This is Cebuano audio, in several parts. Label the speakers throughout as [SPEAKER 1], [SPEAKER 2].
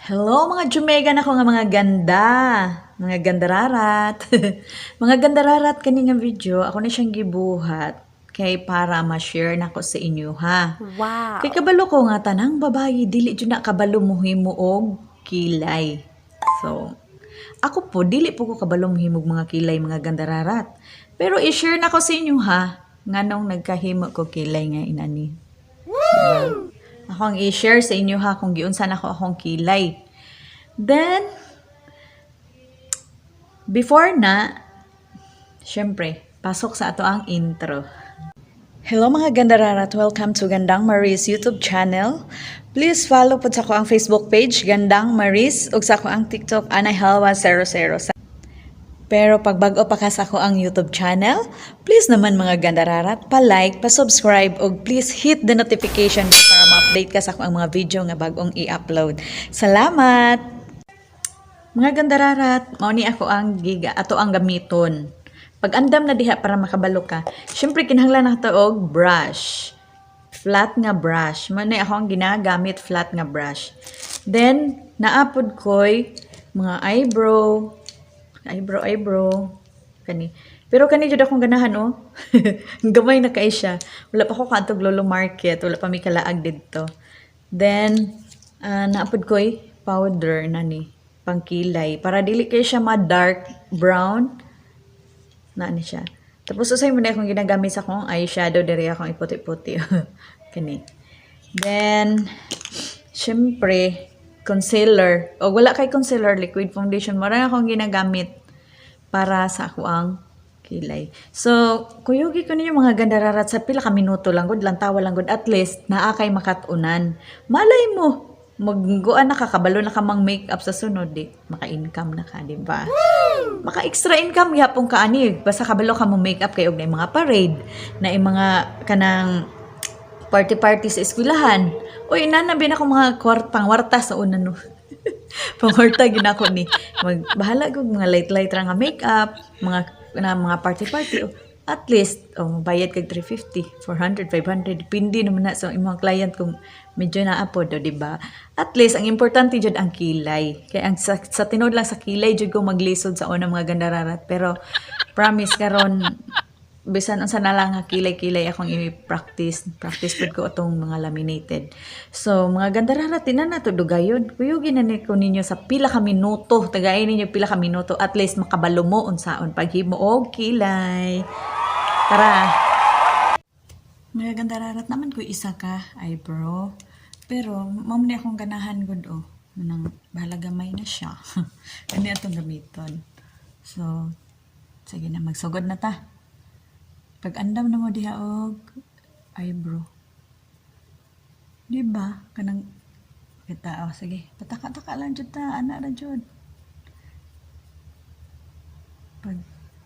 [SPEAKER 1] Hello mga Jumegan ako nga mga ganda, mga gandararat. Mga gandararat kani nga video ako na siyang gibuhat kay para ma-share nako sa inyo ha.
[SPEAKER 2] Wow.
[SPEAKER 1] Kay kabalo ko nga tanang babayi dili jud na kabalo mohimo og kilay. So, ako po dili po ko kabalo mohimog mga kilay mga gandararat. Pero i-share nako sa inyo ha nganong nagkahimo ko kilay nga inani. Diba? Ako ang i-share sa inyo ha kung giunsa nako akong kilay. Then, before na, syempre, pasok sa ato ang intro. Hello mga Gandararat! Welcome to Gandang Maris YouTube channel. Please follow po sa ko ang Facebook page, Gandang Maris, ug sa ko ang TikTok, AnayHalwa00. Pero pag bago pa ka sa ako ang YouTube channel, please naman mga Gandararat, pa-like, pa-subscribe, ug please hit the notification bell para ma-update ka sa ako ang mga video nga bagong i-upload. Salamat! Mga gandararat, mao ni ako ang giga, ato ang gamiton. Pag andam na diha para makabalo ka, syempre kinahanglan na to og brush. Flat nga brush. Mao ni ako ang ginagamit flat nga brush. Then naapod koy mga eyebrow, eyebrow eyebrow kani. Pero kani jud akong ganahan oh. Gamay na kay siya. Wala pa ko kaadtog Lolo Market, wala pa mi kalaag didto. Then naapod koy powder na ni pangkilay para dili kay siya ma-dark brown na ni siya. Tapos usay mo na akong ginagamit sa akong eyeshadow diri akong iputi-puti. Kani. Then syempre concealer. O wala kay concealer, liquid foundation mo ra akong ginagamit para sa ako ang kilay. So, kuyugi ko ninyo mga gandararat sa pila ka minuto lang gud, lantawa lang gud, at least naa kay makat-unan. Malay mo, magguan na ka, kabalo na ka mang makeup sa sunod, di, maka-income na ka, di ba? Maka-extra income gihapon ka ani, basta kabalo ka mo makeup kay og na mga parade, na mga kanang party-party sa eskwelahan. Uy, inana bin ako mga pangwarta sa una no. Pangwarta ginako ni. Mag bahala kog mga light-light ra nga makeup, mga na mga party-party. Oh, at least oh, mabayad kag 350, 400, 500, depende naman na sa imong client kung medyo naa pod do, di ba? At least ang importante jud ang kilay. Kay ang sa tinuod lang sa kilay jud ko maglisod sa una mga gandararat, pero promise karon bisan unsa na lang nga kilay-kilay akong i-practice. Practice pud ko atong mga laminated. So, mga gandararat, tinan na to dugayon. Kuyugin na ni ko ninyo sa pila ka minuto. Tagayin ninyo pila ka minuto. At least makabalo mo unsaon paghimo og kilay. Tara! Mga gandararat naman ko isa ka eyebrow. Pero, mao ni akong ganahan gud oh. Nang bahala gamay na siya. Kani atong gamiton. So, sige na, magsugod na ta. Pag andam na mo diha og eyebrow. Di ba? Kanang kita oh, sige. Pataka-taka lang jud ta, ana ra jud. Pag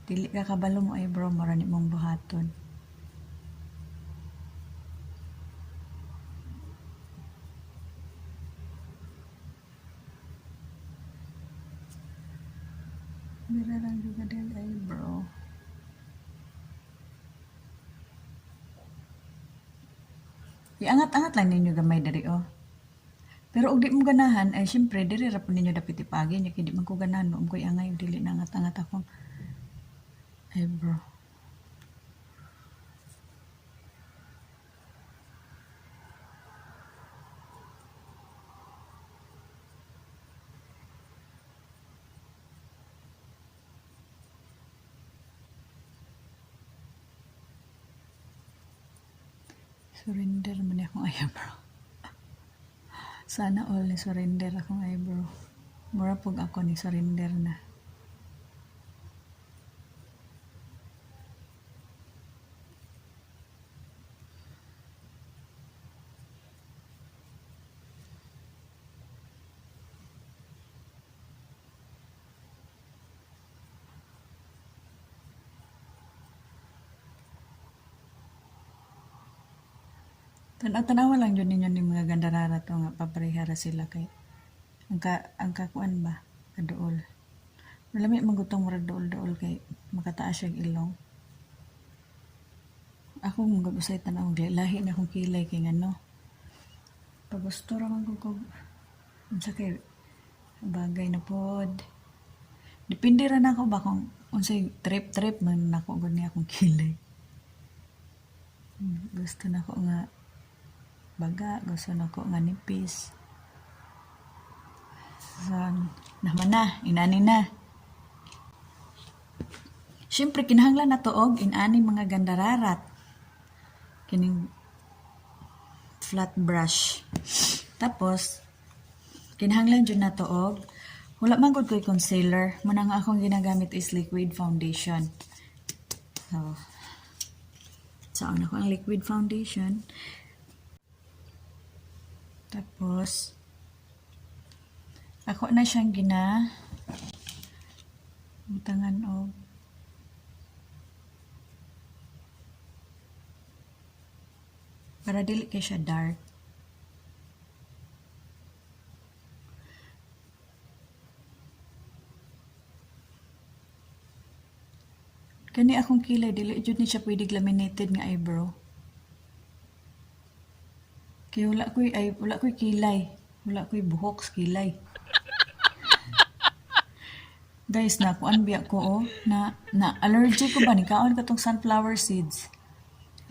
[SPEAKER 1] dili ka kabalo mo eyebrow, mura ni mong buhaton. Mira lang jud ka dili eyebrow. Iangat-angat lang ninyo gamay diri oh. Pero og di mo ganahan, ay syempre diri ra pud ninyo dapit ipagi nya kay di man ko ganahan mo koy angay dili na angat-angat akong eyebrow. Surrender man akong eyebrow. Sana all ni surrender akong eyebrow. Mura pug ako ni surrender na. Tanaw-tanawa lang jud ninyo ni mga gandarara to nga paparehara sila kay ang kakuan ba kaduol. Malami man gutong murag duol-duol kay makataas siyang ilong. Ako mong usay tan-aw lahi na akong kilay kay ngano. Pagusto ra man ko kog unsa kay Bagay na pod. Depende ra nako ba kung unsay trip-trip man nako gud niya akong kilay. Gusto nako nga baga, gusto nako nga nipis. So, naman na, inani na. Siyempre, kinahanglan na to og inani, mga gandararat. Kining flat brush. Tapos, kinahanglan jud na to og, wala man gud ko'y concealer. Muna nga akong ginagamit is liquid foundation. So, saan ako ang liquid foundation. Tapos, ako na siyang gina butangan og para dili kay siya dark. Kani akong kilay, dili jud ni siya pwede laminated nga eyebrow. Kay wala ko'y kilay. Wala ko'y buhok sa kilay. Guys, na kuan biya ko oh, na allergic ko ba ni kaon katong sunflower seeds.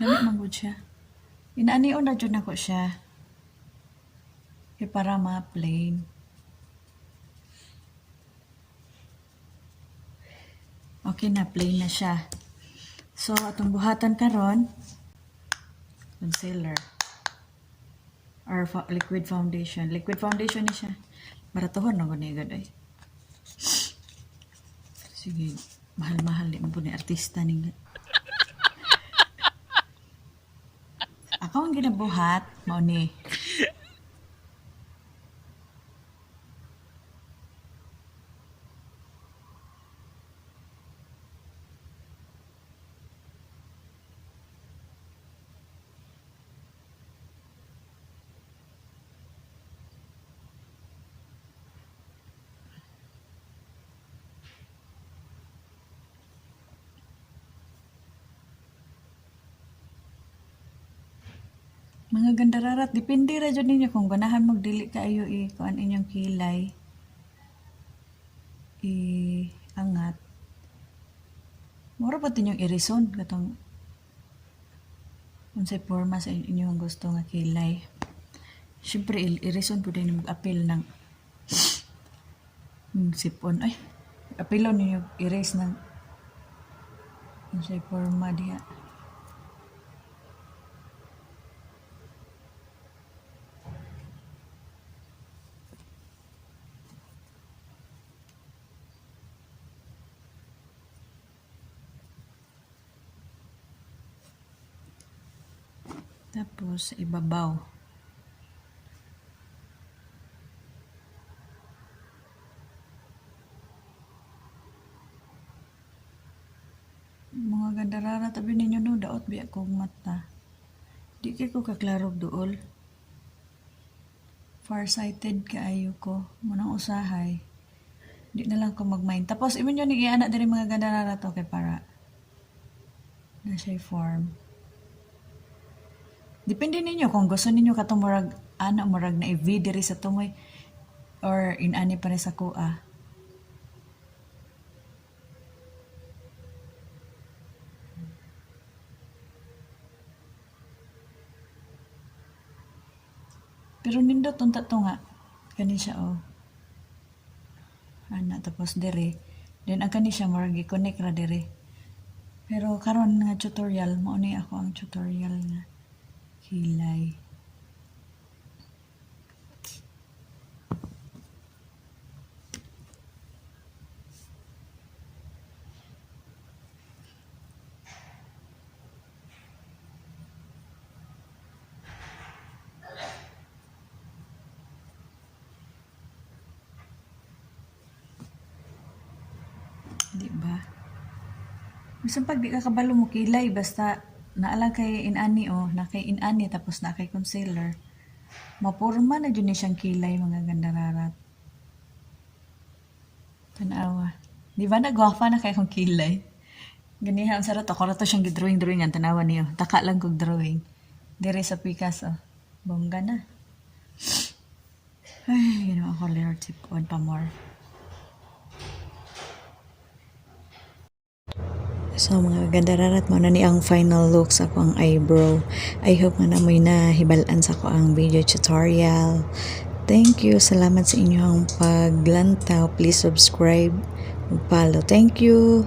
[SPEAKER 1] Lami man gud siya. Inaanion na jud nako siya. Kay para ma-plain. Okay na, plain na siya. So, atong buhatan karon, concealer or liquid foundation. Liquid foundation ni siya. Baratuhon na gud ni gud ay. Sige, mahal-mahal di mo po ni artista ning. Ako ang ginabuhat, mao ni. Mga gandararat, depende ra jud ninyo kung ganahan mo dili kaayo i kuan inyong kilay. I angat. Mura pa inyong irison katong unsay porma sa inyong gusto nga kilay. Siyempre, irison pud din mag-apil ng sipon. Ay, apilon ninyo erase ng unsay porma diha. Tapos, ibabaw. Mga gandarara, tabi ninyo no, daot biya kong mata. Di kay ko kaklaro duol. Farsighted kaayo ko. Munang usahay. Di na lang ko mag-mind. Tapos, imo nyo ni iana diri, mga gandarara, to kay para na siya form. Depende ninyo kung gusto ninyo katong murag ana, murag na i-V diri sa tumoy or inani pa rin sa kuha. Pero nindot unta to nga. Kani siya oh. Ana, tapos diri. Then ang kani siya murag i-connect ra diri. Pero karon nga tutorial, mao ni ako ang tutorial nga kilay. Di ba? Bisan pag di ka kabalo mo kilay, basta naala kay inani oh, na kay inani tapos na kay concealer. Mapurma na jud ni siyang kilay, mga gandararat. Tanawa. Di ba nagwafa na kay akong kilay? Ganiha ang sarot ako ra to siyang gidrawing-drawing ang tanawa niyo. Taka lang kog drawing. Dire sa pikas oh. Bongga na. Ay, Ginoo ko, Lord, tipon pa more. So mga gandararat, mao na ni ang final look sa akong eyebrow. I hope nga namoy nahibal-an sa akoang video tutorial. Thank you. Salamat sa inyong paglantaw. Please subscribe ug follow. Thank you.